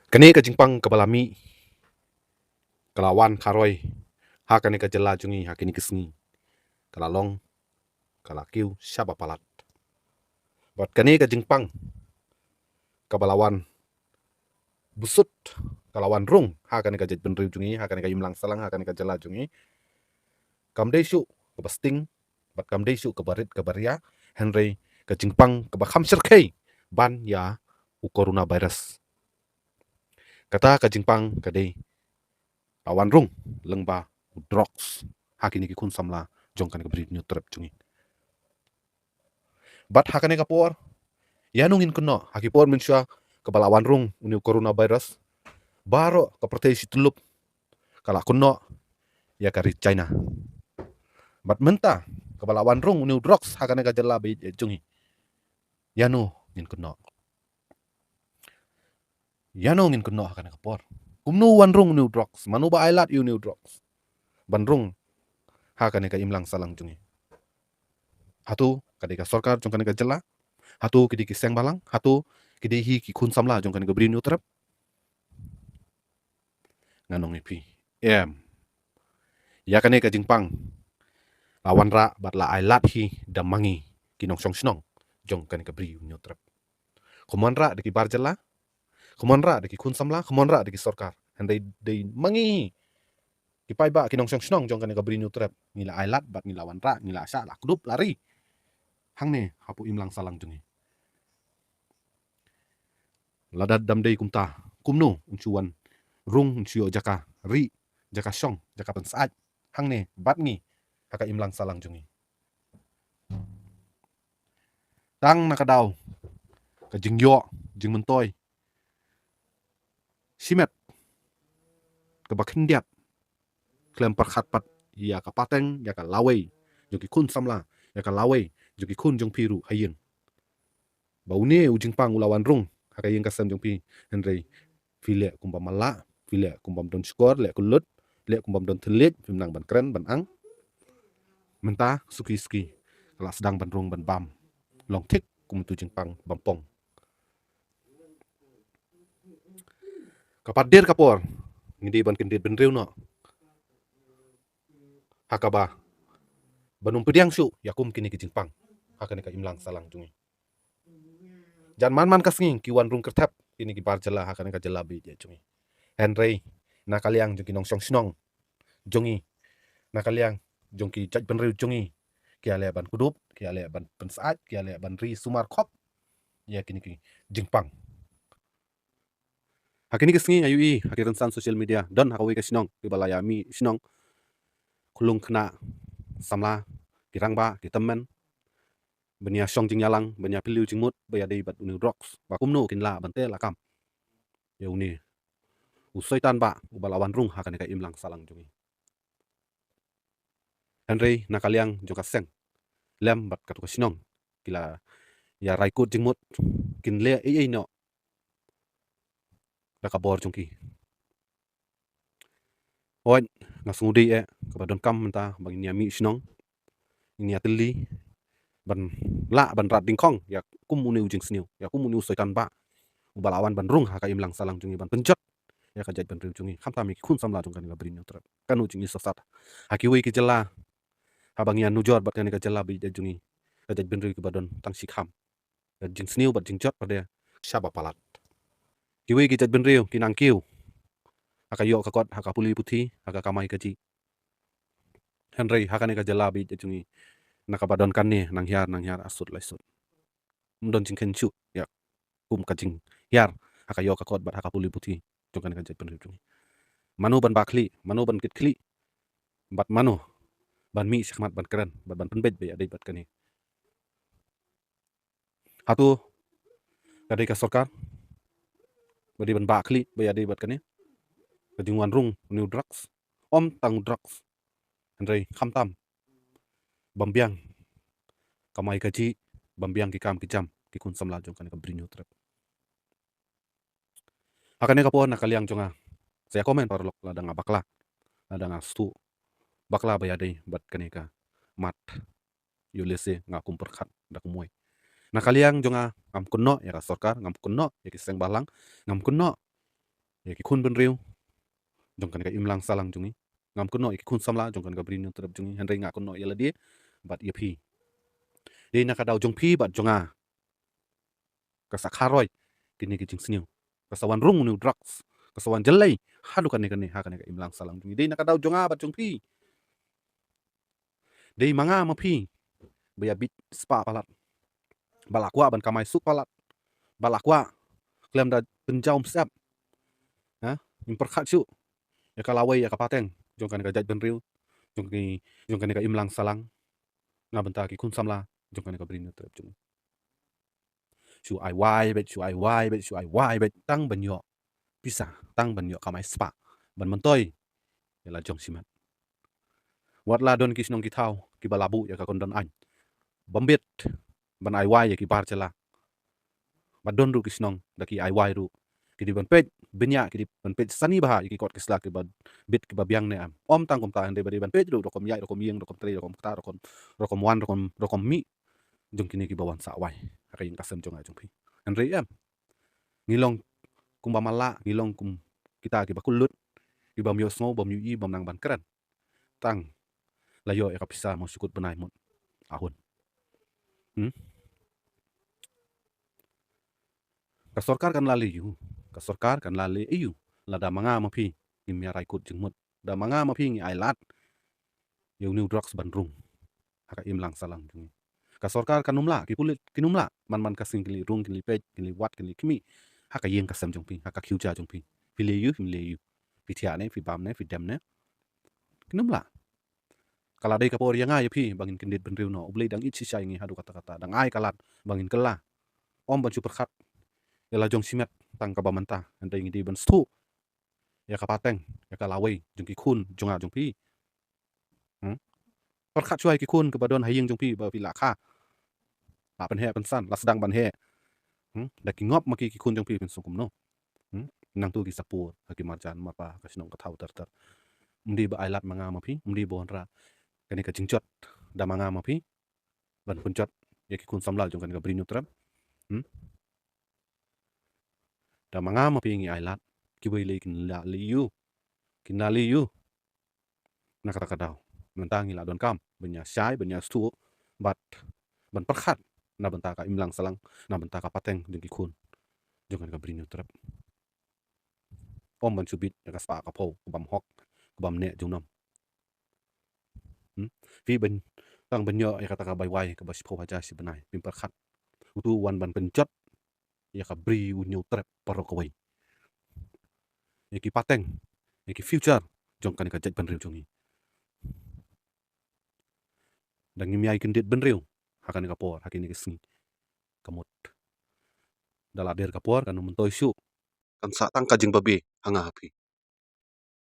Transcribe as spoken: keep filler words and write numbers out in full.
Kane ka jingpang kaba la mih, ka la wan kharoi ha kane ka jylla jong ngi ha kine ki sngi, ka la long, ka la kiew shaba palat. Bad kane ka jingpang kaba la wan busut, ka la wan rung ha kane ka jaitbynriew jong ngi, ha kane ka imlang sahlang, ha kane ka jylla jong ngi, kam dei shuh kaba sting, bad kam dei shuh kaba rit kaba ria, hynrei ka jingpang kaba kham shyrkhei ban ïa u coronavirus. Kata ka jingpang ka dei, la wan rung lyngba u drugs ha kine ki khun samla jong kane ka Bri u Hynñiewtrep jong ngi. Bad ha kane ka por, ïano ngin kynnoh, ha ki por mynshuwa kaba la wan rung une u coronavirus, baroh ka pyrthei shi tyllup ka la kynnoh ïa ka ri China. Bad mynta kaba la wan rung une u drugs ha kane ka jylla ba ïeit jong ngi, ïano ngin kynnoh? Ïano ngin kynnoh ha kane ka por? Kumno wan rung une u drugs? Mano ba ai lad ïa une u drugs ban rung ha kane ka imlang sahlang jong ngi? Hato ka dei ka sorkar jong kane ka jylla? Hato ki dei ki seng bhalang? Hato ki dei hi ki khun samla jong kane ka Bri u Hynñiewtrep? Ngan ong ïa phi, em. Ïa kane ka jingpang la wanrah bad la ai lad hi da ma ngi ki nongshong shnong jong kane ka Bri u Hynñiewtrep. Kam wanrah da ki bar jylla, kam wanrah da ki khun samla, kam wanrah da ki sorkar. Hynrei dei ma ngi hi, ki paidbah ki nongshong shnong jong kane ka Bri u Hynñiewtrep, ngi la ai lad bad ngi la wanrah, ngi la shah, la kdup, la ri hangne hapoh imlang sahlang jong ngi. Lada dam dei kumta, kumno un shu wan rung, un shu ïoh jaka ri, jaka shong, jaka pynsyaid hangne bad ngi ha ka imlang sahlang jong ngi? Tang na ka daw ka jingïoh jingmyntoi shimet kaba khyndiat, khlem pyrkhat pat ïa ka pateng, ïa ka lawei jong ki khun samla, ïa ka lawei jong ki khun jong phi ruh ha ïing. Ba une u jingpang u la wan rung ha ka ïing ka sem jong phi, hynrei phi leh kumba ma lah, phi leh kumbym don shkor, leh kyllut, leh kumbym don thylliej, phim nang ban kren ban ang. Mynta suki suki ka la sdang ban rung ban bam, long thik kum utu u jingpang bam pong. Ka pat dier ka por ngi dei ban kyndit bynriew noh ha kaba ban ym pdiang shuh ïa kum kine ki jingpang ha kane ka imlang sahlang jong ngi. Jan man man ka sngi ki wan rung kyrthep kine ki bar jylla ha kane ka jylla ba ïeit jong ngi. Hynrei na ka liang jong ki nongshong shnong jong ngi, na ka liang jong ki jaitbynriew jong ngi, ki ïaleh ban kdup, ki ïaleh ban pynsyaid, ki ïaleh ban ri sumar khop ïa kine ki jingpang. Ha kine ki sngi nga ïohi ha ki rynsan social media, don ha kawei ka shnong kiba la ïa mih shnong, khyllung khynnah samla, ki rangbah, ki tymmen, ban ïa shong jingïalang, ban ïa pynliew jingmut ba ïadei bad une u drugs, ba kumno kin lah ban teh lakam ïa une u soitan bah uba la wan rung ha kane ka imlang sahlang jong ngi. Hynrei na ka liang jong ka seng lem bad katu ka shnong, ki la ïa rai kut jingmut, kin leh ei ei noh da ka bor jong ki. Oi, nga sngewdei eh kaba donkam mynta ba ngin ïa mih shnong, ngin ïa tylli, ban lah ban rat dyngkhong ïa kum une u jingsniew, ïa kum une u soitan bah uba la wan ban rung ha ka imlang sahlang jong ngi, ban pynjot ïa ka jaitbynriew jong ngi, khamtam ïa ki khun samla jong kane ka Bri u Hynñiewtrep. Kano jingïasoh sat ha kiwei ki jylla, haba ngi ïa nujor bad kane ka jylla ba ïeit jong ngi, ka jaitbynriew kiba don tang shi kham, ka jingsniew bad jingjot pat de shaba palat. Kiwei ki jaitbynriew ki nang kiew ha ka ïoh ka kot, ha ka pule puthi, ha ka kamai kajih. Hynrei ha kane ka jylla ba ïeit jong ngi, na kaba don kane, nang hiar nang hiar, asut lai sut. Ym don jingkheiñ shuh ïa kum ka jinghiar ha ka ïoh ka kot bad ha ka pule puthi jong kane ka jaitbynriew jong ngi. Mano ban bah khlieh, mano ban kit khlieh, bad mano ban mih shakhmat ban kren bad ban pynbeit ba ïadei bad kane? Hato ka dei ka sorkar ba dei ban bah khlieh ba ïadei bad kane ka jingwan rung une u drugs? Ym tang u drugs, hynrei khamtam bym biang kamai kajih, bym biang ki kam ki jam ki khun samla jong kane ka Bri u Hynñiewtrep. Ha kane ka por na ka liang jong nga, sa ïa comment paralok lada nga bakla, lada nga sngewthuh bakla ba ïadei bad kane ka mat. Ïoh lehse nga kum pyrkhat da kumwei. Na ka liang jong nga, ngam kynnoh ïa ka sorkar, ngam kynnoh ïa ki seng bhalang, ngam kynnoh ïa ki khun bynriew jong kane ka imlang sahlang jong ngi. Ngam kynnoh ïa ki khun samla jong kane ka Bri Hynñiewtrep jong ngi, hynrei nga kynnoh ïa lade bad ïa phi. Dei na ka daw jong phi bad jong nga ka sa kharoi kine ki jingsniew, ka sa wan rung une u drugs, ka sa wan jlei haduh kane kane ha kane ka imlang sahlang jong ngi. Dei na ka daw jong nga bad jong phi. Dei ma nga ma phi ba ïa bit spah palat, ba la kwah ban kamai suk palat, ba la kwah khlem da pynjaw mynsiem. Ha, ngim pyrkhat shuh ïa ka lawei ïa ka pateng jong kane ka jaitbynriew, jong kane, jong kane ka imlang sahlang, na bynta ki khun samla jong kane ka Bri Hynñiewtrep jong ngi. Shu ai wai beit, shu ai wai beit, shu ai wai beit, tang ban ïoh pisa, tang ban ïoh kamai spah ban myntoi ïa la jong shimet. Wat la don ki shnong ki thaw kiba la buh ïa ka kyndon aiñ bym bit ban ai wai ïa ki bar jylla. Bad don ruh ki shnong da ki ai wai ruh, ki dei ban peit bniah, ki dei ban peit sani bha ïa ki kot ki sla kiba bit kiba biang ne em. Ym tang kumta, hynrei ba dei ban peit ruh rukom ïaid, rukom ïeng, rukom trei, rukom kta, rukom, rukom wan, rukom, rukom mih jong kine kiba wan sah wai ha ka ïing ka sem jong nga jong phi. Hynrei em, ngi long kumba ma la, ngi long kum kita kiba kyllut, kibym ïohsngew, bym ïohi, bym nang ban kren. Tang la ïoh ïa ka pisa mo shu kut bnai mut. Ahun. Hmm? Ka sorkar kan la leh aiu, ka sorkar kan la leh aiu lada ma nga ma phi ngim ïa rai kut jingmut, da ma nga ma phi ngi ai lad ïa une u drugs ban rung ha ka imlang sahlang jong ngi. Ka sorkar kan ym lah, ki pulit kin ym lah, man man ka sngi kin leit rung, kin leit peit, kin leit wad, kin leit khmih ha ka ïing ka sem jong phi, ha ka kyiuja jong phi. Phi leh aiu, phi leh aiu, phi thiah ne, phi bam ne, phi dem ne, kin ym lah. Ka la dei ka por ïa nga ïa phi ba ngin kyndit bynriew noh. U Blei dang ïeit shisha ïa ngi haduh katta katta, dang ai ka lad ba ngin kylla. Ym ban shu pyrkhat ïa la jong shimet tang kaba mynta, hynrei ngi dei ban sngewthuh ïa ka pateng, ïa ka lawei jong ki khun jong nga jong phi. Hmm? Pyrkhat shuwa ïa ki khun kiba don ha ïing jong phi ba phi la kha, la pynheh pynsan, la sdang ban heh. Hmm? Da ki ngop ma ki ki khun jong phi, phin sngew kumno? Hmm? Nangtu ki sa pur ha ki marjan marpa, ka shnong ka thaw ter ter. Ym dei ba ai lad ma nga ma phi, ym dei ba wanrah kane ka jingjot da ma nga ma phi ban pynjot ïa ki khun samla jong kane ka Bri Hynñiewtrep. Hmm? Da ma nga ma phi ngi ai lad, kiwei lei kin la leh aiu, kin la leh aiu. Na kata ka daw mynta ngi la donkam ban ïa shai, ban ïa sngewthuh bad ban pyrkhat na bynta ka imlang sahlang, na bynta ka pateng jong ki khun jong kane ka Bri Hynñiewtrep. Ym ban shu bit ïa ka spah ka phew, ka bym hok, ka bym neh junom. Hmm? Phi ban, tang ban ïoh ïa kata ka bai wai kaba shiphew hajar shi bnai, phim pyrkhat utu wan ban pynjot ïa ka Bri Hynñiewtrep baroh kawei, ïa ki pateng, ïa ki future jong kane ka jaitbynriew jong ngi. Da ngim ïai kyndit bynriew ha kane ka por, ha kine ki sngi ka mut, da la der ka por kan ym myntoi shuh, kan sah tang ka jingbabe ha nga ha phi.